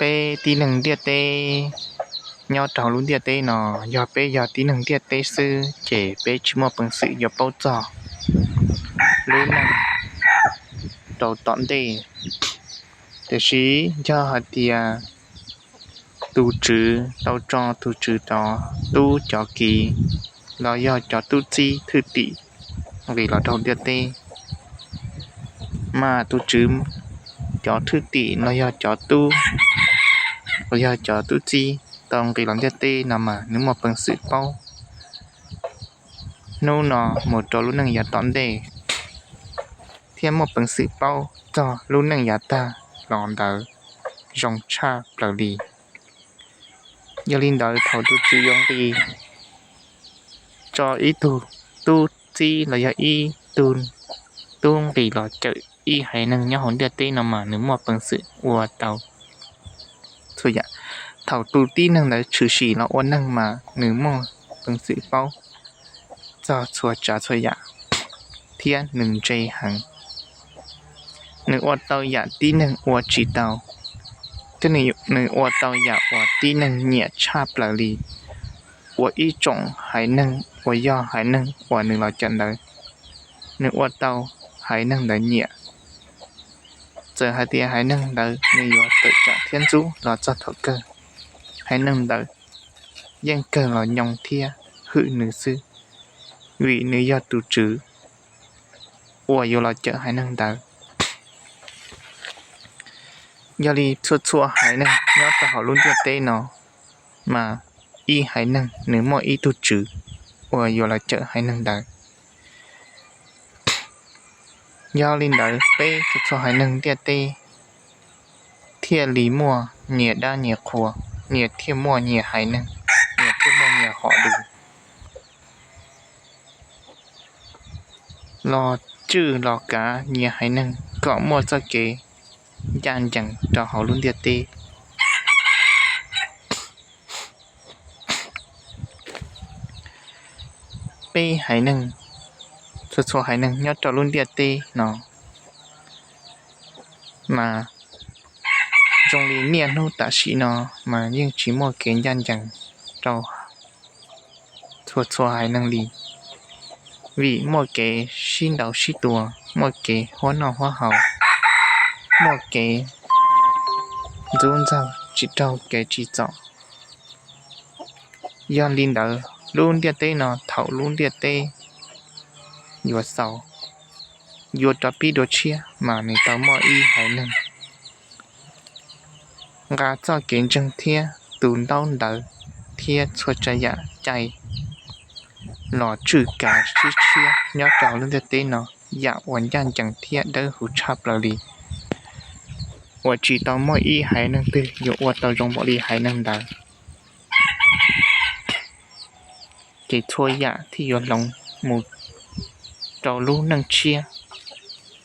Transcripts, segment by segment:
Peb tib neeg ntiaj teb nyob rau hauv lub ntiaj teb no, yog peb yog tib neeg ntiaj teb xwb ces peb tsis muaj peev xwm yuav paub txog lub neej rau tom ntej. Tiam sis yog hais tias tus tswv tau tso tus tswv cov tub cov kiv los yog cov tub txib thwj tim nqis los rau ntiaj teb, mas tus tswv cov thwj tim los yog cov tub, los yog cov tub txib tau nqis los ntiaj teb no mas nws muaj peev xwm paub hnub no mus rau lub neej yav tom ntej, thiab muaj peev xwm paub txog lub neej yav tag los ntawd zoo tshaj plaws li. Yog li ntawd thaum tus tswv yuav nqis tso ib tug tub txib los yog ib tug tub nqis los cawm ib haiv neeg nyob hauv ntiaj teb no mas nws muaj peev xwm ua tau txhua yam. Thaum tus tib neeg ntawd tshwm sim los ua neeg mas nws muaj peev xwm paub txog txhua tsav txhua yam thiab nws ntse heev. Nws ua tau yam tib neeg ua tsis tau, thiab nws ua tau yam uas tib neeg nyiam tshaj plaws li. Ua ib tsoom haiv neeg uas yog haiv neeg uas nws los cawm ntawd, nws ua tau haiv neeg ntawd nyiam. Txawm hais tias haiv neeg ntawd nws yuav tawm tsam thiab ntxub los txog thaum kawg, haiv neeg ntawd yeej kawg los nyoo thiab hwm nws xwb, vim nws yog tus tswv uas yuav los cawm haiv neeg ntawd. Yog li txhua txhua haiv neeg nyob rau hauv lub ntiaj teb no mas ib haiv neeg nws muaj ib tug tswv uas yuav los cawm haiv neeg ntawd. Yog li ntawd peb txhua txhua haiv neeg ntiaj teb thiaj li muaj nyias dab nyias qhua, nyias thiaj muaj nyias haiv neeg, nyias thiaj muaj nyias hom lus los tswj los kav nyias haiv neeg kom muaj txoj kev ncaj ncees rau hauv lub ntiaj teb. Peb haiv neeg, txhua txhua haiv neeg nyob rau lub ntiaj teb no mas zoo li niaj hnub tam sim no mas yeej tsis muaj kev ncaj ncees rau txhua txhua haiv neeg li, vim muaj kev sib ntaus sib tua, muaj kev huab noj huab haus, muaj kev ntxub ntxaug tsis raug kev tsim txom. Yog li ntawd lub ntiaj teb no thaum lub ntiaj teb yuav xaus, yuav rov pib dua tshiab mas nws tau muaj ib haiv neeg nqa txoj kev ntseeg thiab tus ntaub ntawv thiab txhua tsav yam cai los tswj kav sib tshiab nyob rau lub ntiaj teb no, yam uas ncaj ncees thiab dawb huv tshaj plaws li, uas tsis tau muaj ib haiv neeg twg yuav ua tau zoo npaum li haiv neeg ntawd. Ces txhua yam thiaj yuav hloov mus rau lub neej tshiab,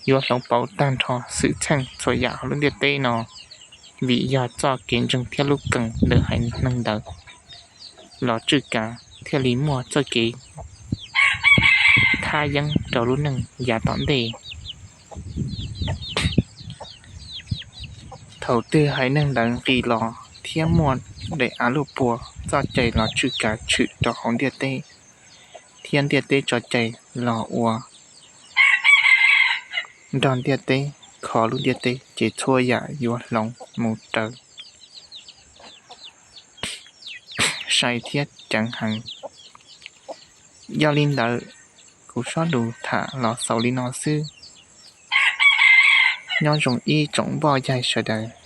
yuav hloov pauv tag nrho xwm txheej txhua yam hauv lub ntiaj teb no, vim yog txoj kev ntseeg thiab lub kees ntawm haiv neeg ntawd los tswj kav thiaj li muaj txoj kev thaj yeeb rau lub neej yav tom ntej. Thaum twg haiv neeg ntawd nqis los thiab muaj daim av luj pua txoj cai los tswj kav tshwm rau hauv ntiaj teb, thiab ntiaj teb tso cai los ua nrog ntiaj teb kho lub ntiaj teb, ces txhua yam yuav hloov mus raws sai thiab ceev heev. Yog li ntawd, kuv zaj lus tham los xaus li no xwb. Nyob zoo ib tsoom npoj yaig sawv daws.